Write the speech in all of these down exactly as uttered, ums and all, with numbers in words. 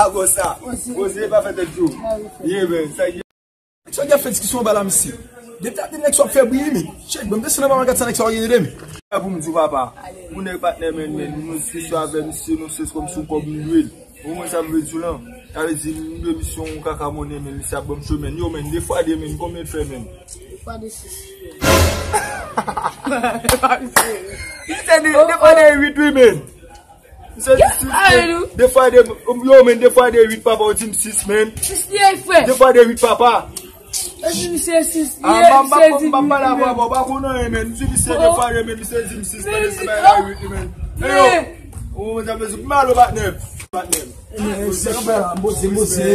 Avan sa, poze pa fè tèt cho. Ye, men, sa ki. Nèg sa ap fè diskisyon anba la, misye. Depi talè nèg sa ap fè bri, men. Chèk, bon, m desann anba, m gad sa nèg sa ap rele, men. Pou m di w, papa, moun nèg patnè, men, men, nou se sou avè misye, nou se kòm sou kòb nou dwe l. Ou konprann sa m vle di w lan? Sa vle di, m dwe misye yon kaka monnen, men, misye ap ban m cho, men. Yo, men, de fwa de, men, konbyen l fè, men? De fwa de sis. Se de, de fwa de uit, wi, men. Misye di sis, men. De fwa de, yo, men, de fwa de uit, papa, ou di m sis, men. Sis li ye, frè. De fwa de uit, papa. Yo di misye sis li ye, misye di m pale avè w, ou pa konn anyen, men. M di misye de fwa de, men, misye di m sis, men, se bay la uit, men. Yo, ou konn sa m vle di, m alo patnè. Patnè. Yo, men, sa k ap fè la, m poze, m poze.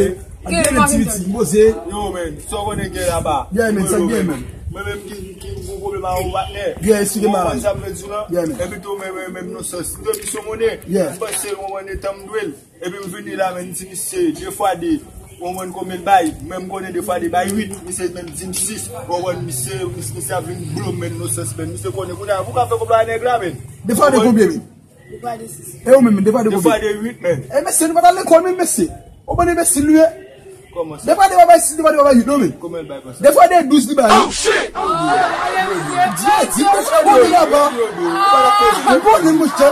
Gen men ti piti, m poze. Yo, men, sa w konnen gen laba? Yeah, men, sa gen, men. Mwen menm ki, ki gon pwoblèm avè w, patnè. Yeah, eksplike m la. Ou konprann sa m vle di w lan? Yeah, men. Epi tou, men, men, men, non, sa, si m dwe misye monnen, yeah, m panse, ou konprann, etan m dwe l. Epi m vini la, men, m di misye, de fwa de, ou konprann, konbyen l bay? Men m konnen de fwa de bay uit, misye menm di m sis, ou konprann, misye, misye ap vin blo m, men, non, sans, men, misye konnen, kounye a, pou ka fè konplo a nèg la, men. De fwa de konbyen, men? De fwa de sis. E ou menm, de fwa de konbyen? De fwa de uit, men. E mesye, nou pa t al lekòl, men mesye. Ou konn enbesil nou ye? Kòman sa? De fwa de pa bay sis, de fwa de pa bay uit, non, men. Konbyen l bay konsa? De fwa de douz li bay. Oh, shit! Di, di, mesye, ou konnen laba. Ou konnen, monchè.